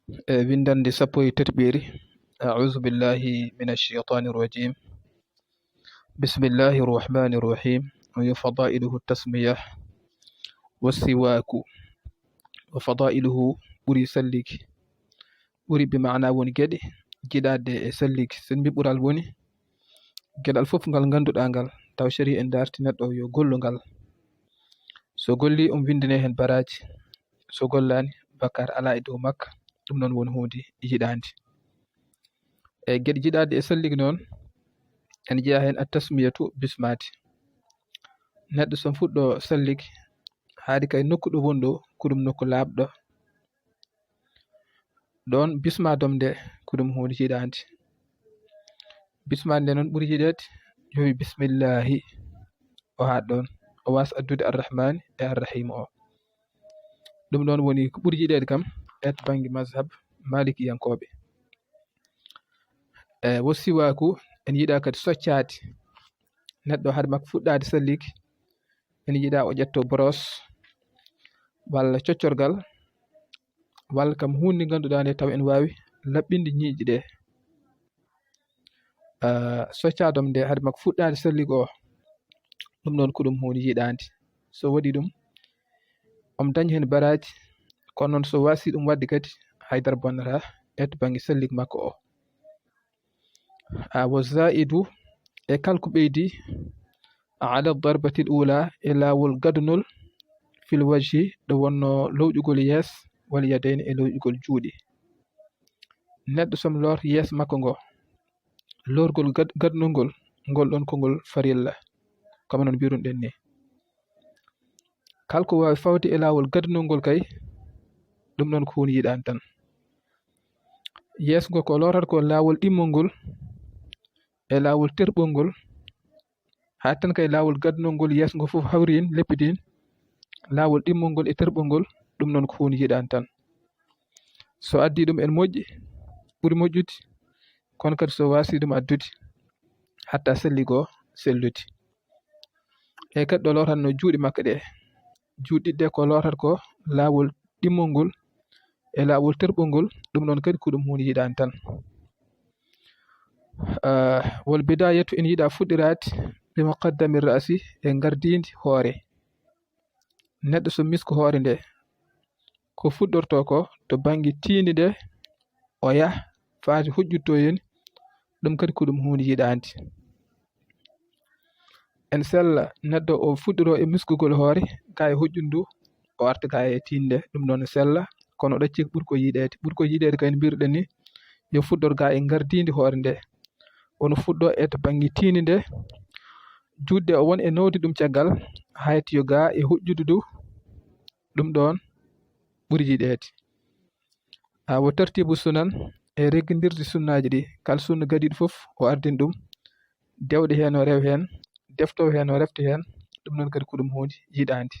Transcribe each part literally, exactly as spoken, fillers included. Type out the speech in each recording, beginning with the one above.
E winndannde sappo e tati ɓeeri. Auzu billahi min alcheytani irrajim. Bismillahi irrahmani irrahim. Wa fadailuhu tasmiya wa siwaku. Wa fadailuhu ɓuri salligi. Ɓuri bi maana woni geɗe jiɗaade e salligi. Sen mbi ɓural woni geɗal fof ngal ngannduɗaa ngal taw sari en darti neɗɗo yo gollu ngal. So golli um winndine heen baraaji. So gollaani bakkaar alaa e dow makka. Ɗum noon woni huunde yiɗaande. E geɗe jiɗaade e salligi noon en njiya heen at tasmiyatu bismaade. Neɗɗo so fuɗɗo salligi haadi kay nokku ɗo woni ɗo ko ɗum nokku laaɓɗo. Ɗoon bisma domde ko ɗum huunde yiɗaande. Bismaade nde noon ɓuri yiɗeede yo wi bismillahi. O haat ɗoon o waas addude arrahmani e arrahim o. Ɗum ɗoon woni ko ɓuri yiɗeede kam et bannge mazhab malikiyankooɓe. E wo siwaaku en yiɗa kadi soccaade. Neɗɗo hade makko fuɗɗaade salligi en yiɗa o ƴetto boros walla coccorgal walla kam huunde ngannduɗaa nde taw en waawi laɓɓinde ñiiƴe ɗe. Soccaadom nde hade makko fuɗɗaade salligi o. Ɗum noon ko ɗum huunde yiɗaande. So waɗi ɗum om dañ heen baraaji. Kono noon so waasi ɗum waɗde kadi haydara bonnata et bannge salligi makko o. A wo zaidu e kalko ɓeydi ala darbatil ula e laawol gadunol fil wajhi ɗo wonno lowƴugol yees wal yadayni e lowƴugol juuɗe. Neɗɗo som loor yees makko ngo lorgol gadunol ngol ngol ɗon kongol farilla. Kama noon mbiruɗen ni kalko waawi fawde e laawol gadunol ngol kay ɗum ɗon ko huunde yiɗaande tan. Yeeso ngo ko lorata ko laawol ɗimmol ngol e laawol terɓol ngol. Haa tan kay laawol gadunol ngol yeeso ngo fof hawri heen leppidin laawol ɗimmol ngol e terɓol ngol. Ɗum noon ko huunde yiɗaande tan. So addi ɗum en moƴƴi ɓuri moƴƴude. Kono kadi so waasi ɗum addude hatta selli goo sellude. E kadi ɗo lootanno juuɗe makko ɗe juuɗe ɗiɗi ɗe ko lootata ko laawol ɗimmol ngol e laawol terɓol ngol. Ɗum noon kadi ko ɗum huunde yiɗaande tan. Wol bidayatu en yiɗa fuɗɗiraade bi muqaddami ra'si e ngardiindi hoore. Neɗɗo so misko hoore nde ko fuɗɗorto ko to bannge tiinde nde o yah faati hujjutto heen. Ɗum kadi ko ɗum huunde yiɗaande. En sella neɗɗo o fuɗɗiro e miskugol hoore ga e hujjundu o arta ga e tiinde ɗum ɗon sella. Kono ɗacci ɓuri ko yiɗeede ɓuri ko yiɗeede kay no mbirɗen ni yo fuɗɗor ga e ngardiindi hoore nde. Wono fuɗɗo e to bannge tiinde nde juuɗe o won e nowdi ɗum caggal haytiyo ga e hujjudu du. Ɗum ɗon ɓuri yiɗeede. Awo tartibu sunan e reggindirde sunnaaji ɗi kala sunna gadiiɗo fof o ardin ɗum dewɗe heen o rew heen deftowo heen o refti heen. Ɗum noon kadi ko ɗum huunde yiɗaande.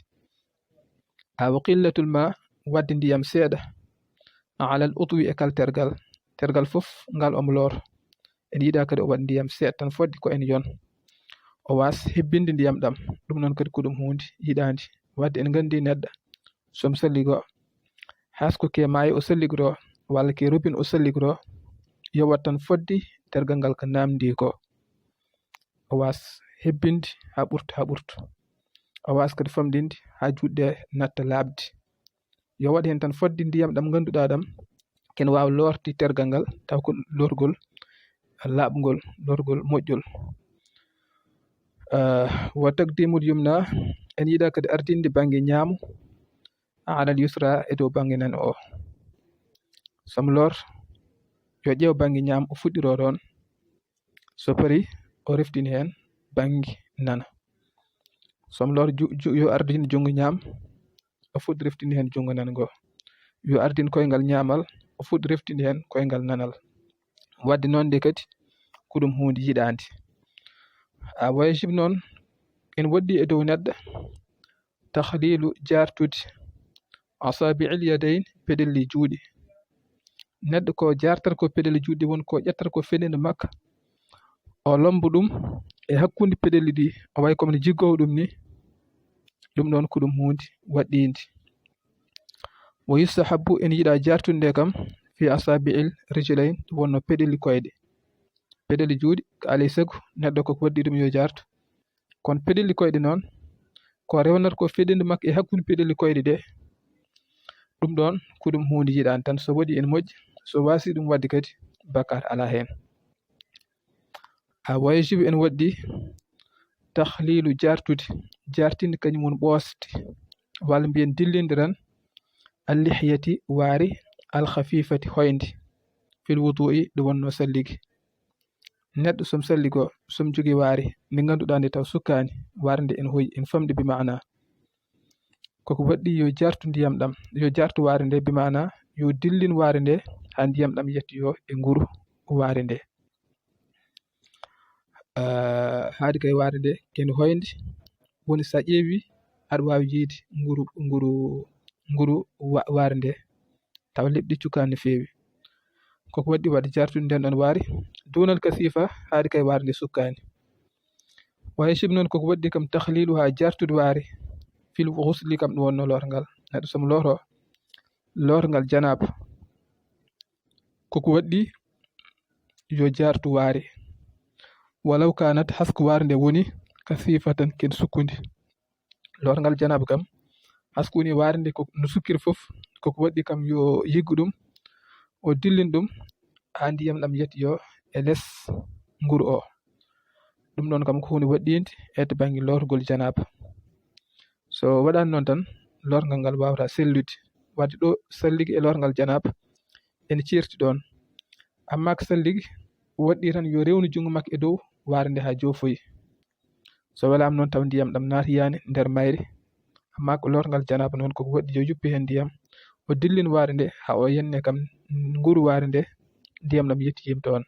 Awo qillatul ma waɗde ndiyam seeɗa alal utwi e kala tergal tergal fof ngal omo loor. En yiɗa kadi o waɗ ndiyam seeɗa tan fodde ko en yon o waas hebbinde ndiyam ɗam. Ɗum noon kadi ko ɗum huunde yiɗaande. Waɗde en nganndi neɗɗo somo salligo haa so ko ke maayo o salligotoo walla ke robin o salligotoo. Yo waɗ tan fodde tergal ngal ko naamndi ko o waas hebbinde haa ɓurta haa ɓurta. O waas kadi famɗinde haa juuɗe natta laaɓde. Yo waɗ heen tan fodde ndiyam ɗam ngannduɗaa ɗam ken waawa loorde tergal ngal taw ko lorgol laaɓngol lorgol moƴƴol. Wa taqdimul yumna en yiɗa kadi ardinde bannge ñaamo alal yusra e dow bannge nano o. Somo loor yo ƴeew bannge ñaamo o fuɗɗiroo ɗoon. So parii o reftini heen bannge nano. Somo loor yo ardin junngo ñaam o fuɗɗi reftini heen junngo nano ngoo. Yo ardin koyngal ñaamal o fuɗɗi reftini heen koyngal nanal. Waɗde noon nde kadi ko ɗum huunde yiɗaande. A wayajib noon ene woɗɗi e dow neɗɗo tahlilu jaartude asabi'il yadayn peɗelli juuɗe. Neɗɗo ko jaartata ko peɗelli juuɗe woni ko ƴettata ko fenende makka o lombo ɗum e hakkunde peɗelli ɗi o way kono jiggoowo ɗum ni. Ɗum ɗoon ko ɗum huunde waɗɗiinde. Wo yustahabbu ene yiɗa jaartude nde kam fi asabi'il rijlayn, wonno peɗeli koyɗe. Peɗeli juuɗe, ko alay sago neɗɗo koko waɗɗi ɗum yo jaartu. Kono peɗeli koyɗe noon, ko rewnata ko feɗende makko e hakkunde peɗeli koyɗe ɗe, ɗum ɗoon ko ɗum huunde yiɗaande tan. So waɗi ene moƴƴi, so waasi ɗum waɗde kadi, bakkaat alaa heen. A, wa yajibu, ene waɗɗi, takhliilu, jaartude, jaartinde kañum woni ɓoosde, walla mbiyen dillinde tan, al-lihyati, waare, al-khafifati, hoynde, fil wudu'i, ɗo wonno salligi. Neɗɗo somo salligoo, somo jogii waare, nde ngannduɗaa nde taw sukkaani, waare nde ene hoyi, ene famɗi bi maana. Koko waɗɗi yo jaartu ndiyam ɗam, yo jaartu waare nde, bi maana yo dillin waare nde haa ndiyam ɗam yettoyoo e nguru waare nde. Ah, haadi kay waare nde kene hoynde, woni so a ƴeewi aɗa waawi yiide nguru, nguru, nguru wa-, waare nde, tawa leɓɗi cukkaani no feewi. Koko waɗɗi waɗde jaartude nden ɗon waare, duunal kasifa, haadi kay waare nde sukkaani. Wa yajibu noon koko waɗɗi kam takhliiluha, jaartude waare, fil ghusli, kam ɗum wonno loorngal. Neɗɗo somo looro, loorngal janaaba, koko waɗɗi yo jaartu waare. Walaw kaanat, hasko waare nde woni, kasifatan, ken sukkundi. Loorngal janaaba kam, hasko woni waare nde ko no sukkiri fof, koko waɗɗi kam yo yiggu ɗum, o dillin ɗum haa ndiyam ɗam yettoyoo e les nguru o. Ɗum ɗoon kam ko huunde waɗɗiinde e to bannge loorgol janaaba. So waɗaani noon tan, loorngal ngal waawata sellude. Wadde ɗo salligi e loorngal janaaba ene ceerti ɗoon. Amma ko salligi waɗɗi tan yo rewnu junngo makko e dow waare nde haa joofoyi. So welaama noon taw ndiyam ɗam naatiyaani nder mayre, amma ko loorngal janaaba noon koko waɗɗi yo yuppi heen ndiyam, o dillin waare nde haa o yenne kam nguru waare nde, ndiyam ɗam yetti yim toon.